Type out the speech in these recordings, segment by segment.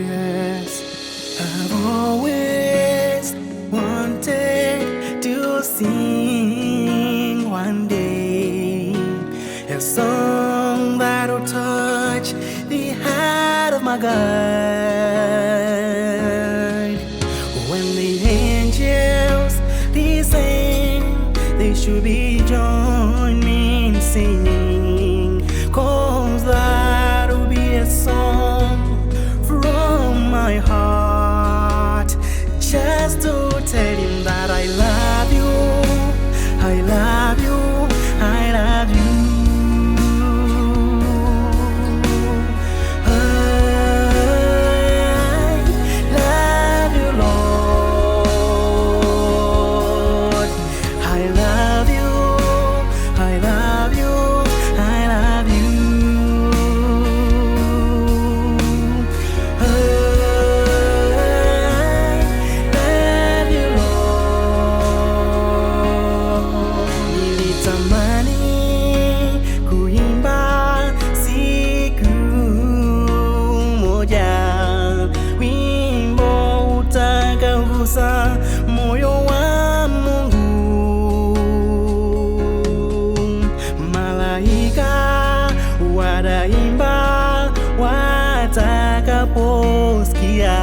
Yes, I've always wanted to sing one day a song that'll touch the heart of my God. When the angels descend, they should be join me in singing, 'cause that'll be a song from my heart, just to tell him that I love you, I love you, I love you. I love you, Lord. I love you, I love you, I love you. I love you, Lord. Nilitamani kuimba siku moja wimbo utakaogusa moyo wa Mungu. Malaika wataimba watakaposikia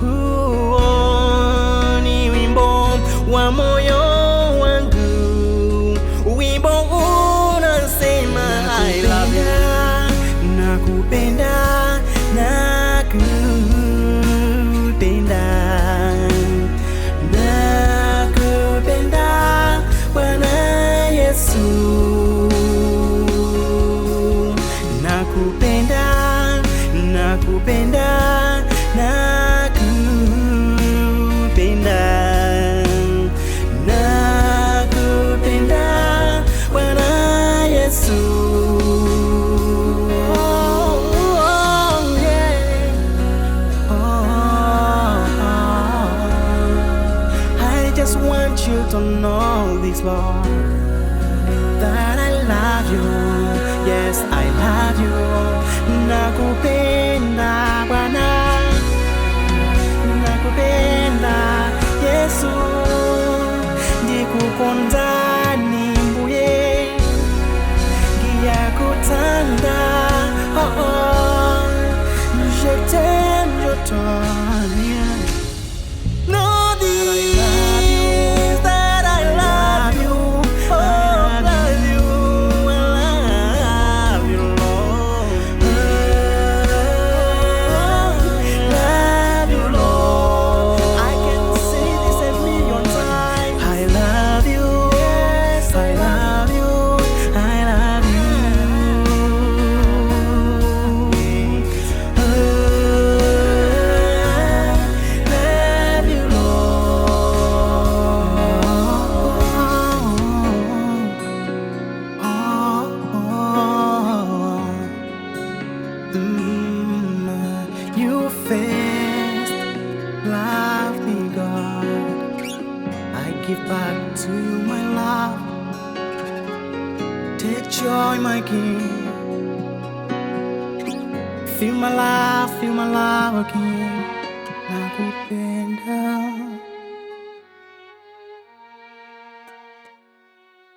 huo ni wimbo wa moyo wangu, wimbo unasema I love you, nakupenda, nakupenda, nakupenda Bwana Yesu, nakupenda, nakupenda, nakupenda, nakupenda Bwana Yesu. Oh, oh, yeah. Oh, oh. I just want you to know this, Lord, that I love you. Yes, I love you. Nakupenda Bwana, nakupenda Yesu, ndikukondani Mbuye, ngiyakuthanda. Oh, oh. Je t'aime, je t'aime. Know this, that I love you. Oh, I love you, I love you, Lord. I love you, Lord. I can say this a million times. I love you, yes, I love you, I love you. I love you, Lord. Oh, oh. You first love me, God. I give back to you my love. Take joy, my King. Feel my love again. Nakupenda.